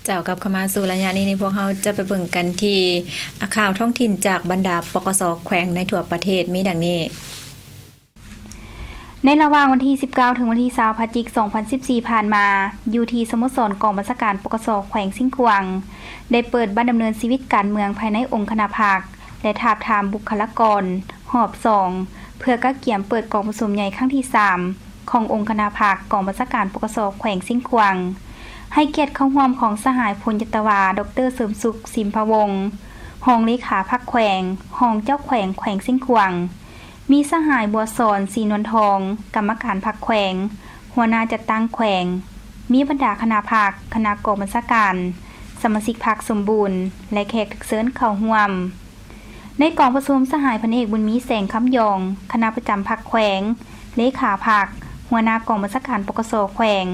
ເຈົ້າ ກັບເຂົ້າມາສູ່ໄລຍະນີ້ ພວກເຮົາຈະໄປເບິ່ງກັນທີ່ ອາ ຂ່າວທ້ອງຖິ່ນຈາກບັນດາ ປກສ ແຂວງໃນທົ່ວປະເທດມີດັ່ງນີ້. ໃນລະຫວ່າງວັນທີສິບເກົ້າ ເຖິງວັນທີຊາວ ພະຈິກ ສອງພັນສິບສີ່ ຜ່ານມາ, ຢູ່ທີ່ສະໂມສອນກອງບັນຊາການ ປກສ ແຂວງຊຽງຂວາງ ໄດ້ເປີດບັດດຳເນີນຊີວິດການເມືອງພາຍໃນອົງຄະນະພັກ ແລະ ທາບທາມບຸກຄະລາກອນຮອບສອງ ເພື່ອກະກຽມເປີດກອງປະຊຸມໃຫຍ່ຄັ້ງທີສາມ ຂອງອົງຄະນະພັກກອງບັນຊາການ ປກສ ແຂວງຊຽງຂວາງ ໃຫ້ກຽດເຂົ້າຮ່ວມຂອງສະຫາຍພົນຈັດຕະວາ ດອກເຕີ ເສີມສຸກ ສິມພະວົງ ຮອງເລຂາພັກແຂວງ, ຮອງເຈົ້າແຂວງແຂວງຊຽງຂວາງ, ມີສະຫາຍ ບົວສອນ ສີນວນທອງ ກຳມະການພັກແຂວງ, ຫົວໜ້າຈັດຕັ້ງແຂວງ, ມີບັນດາຄະນະພັກ, ຄະນະກອງບັນຊາການ, ສະມາຊິກພັກສົມບູນ ແລະ ແຂກຖືກເຊີນເຂົ້າຮ່ວມ. ໃນກອງປະຊຸມ, ສະຫາຍພັນເອກ ບຸນມີ ແສງຄຳຢອງ ຄະນະປະຈຳພັກແຂວງ, ເລຂາພັກ, ຫົວໜ້າກອງບັນຊາການ ປກສ ແຂວງ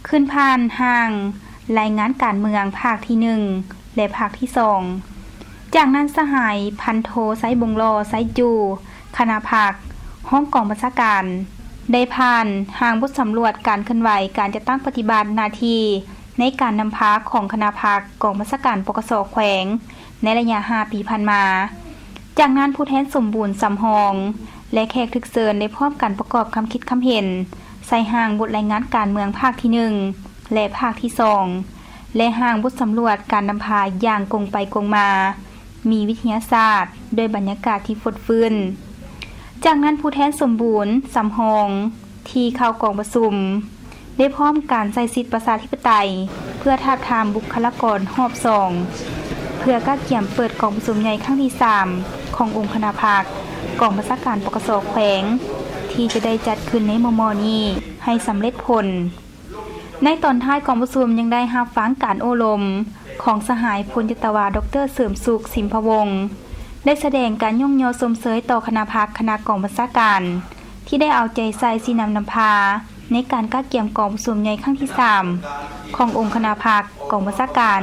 ຂຶ້ນຜ່ານຮ່າງລາຍງານການເມືອງພາກທີໜຶ່ງ ແລະ ພາກທີສອງ. ຈາກນັ້ນ, ສະຫາຍພັນໂທ ໄຊບົງຫຼໍ່ ໄຊຈູ່ ຄະນະພັກ, ຮອງກອງບັນຊາການ ໄດ້ຜ່ານຮ່າງບົດສຳຫຼວດການເຄື່ອນໄຫວການຈັດຕັ້ງປະຕິບັດໜ້າທີ່ໃນການນຳພາຂອງຄະນະພັກກອງບັນຊາການ ປກສ ແຂວງ ໃນໄລຍະຫ້າປີຜ່ານມາ. ຈາກນັ້ນ, ຜູ້ແທນສົມບູນ ສຳຮອງ ແລະ ແຂກຖືກເຊີນໄດ້ພ້ອມກັນປະກອບຄຳຄິດຄຳເຫັນໃສ່ຮ່າງບົດລາຍງານການເມືອງພາກທີໜຶ່ງ ແລະ ພາກທີສອງ ແລະ ຮ່າງບົດສຳຫຼວດການນຳພາຢ່າງກົງໄປກົງມາ, ມີວິທະຍາສາດ, ດ້ວຍບັນຍາກາດທີ່ຟົດຟື້ນ. ຈາກນັ້ນ, ຜູ້ແທນສົມບູນ ສຳຮອງ ທີ່ເຂົ້າກອງປະຊຸມ ໄດ້ພ້ອມການໃຊ້ສິດປະຊາທິປະໄຕ ເພື່ອທາບທາມບຸກຄະລາກອນຮອບສອງ ເພື່ອກະກຽມເປີດກອງປະຊຸມໃຫຍ່ຄັ້ງທີສາມ ຂອງອົງຄະນະພັກກອງບັນຊາການ ປກສ ແຂວງ ທີ່ຈະໄດ້ຈັດຂຶ້ນໃນມໍ່ໆນີ້ໃຫ້ສຳເລັດຜົນ. ໃນຕອນທ້າຍກອງປະຊຸມຍັງໄດ້ຮັບຟັງການໂອ້ລົມຂອງສະຫາຍພົນຈັດຕະວາ ດອກເຕີ ເສີມສຸກ ສິມພະວົງ ໄດ້ສະແດງການຍ້ອງຍໍຊົມເຊີຍຕໍ່ຄະນະພັກ, ຄະນະກອງບັນຊາການ ທີ່ໄດ້ເອົາໃຈໃສ່ຊີ້ນຳນຳພາໃນການກະກຽມກອງປະຊຸມໃຫຍ່ຄັ້ງທີສາມ ຂອງອົງຄະນະພັກກອງບັນຊາການ,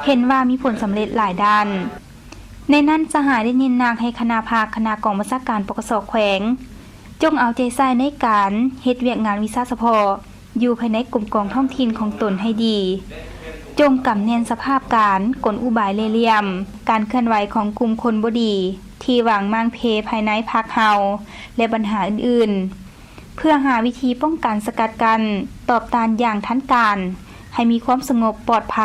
ເຫັນວ່າມີຜົນສຳເລັດຫຼາຍດ້ານ. ໃນນັ້ນ, ສະຫາຍໄດ້ເນັ້ນໜັກໃຫ້ຄະນະພັກ, ຄະນະກອງບັນຊາການ ປກສ ແຂວງ ຈົ່ງເອົາໃຈໃສ່ໃນການເຮັດວຽກງານວິຊາສະເພາະ ຢູ່ພາຍໃນກົມກອງທ້ອງຖິ່ນຂອງຕົນໃຫ້ດີ, ຈົ່ງກຳແໜ້ນສະພາບການ, ກົນອຸບາຍເລ່ຫຼ່ຽມ, ການເຄື່ອນໄຫວຂອງກຸ່ມຄົນບໍ່ດີທີ່ຫວັງມ້າງເພພາຍໃນພັກເຮົາ ແລະ ບັນຫາອື່ນໆ ເພື່ອຫາວິທີປ້ອງກັນສະກັດກັ້ນ, ຕອບຕ້ານຢ່າງທັນການ ໃຫ້ມີຄວາມສະຫງົບປອດໄພ.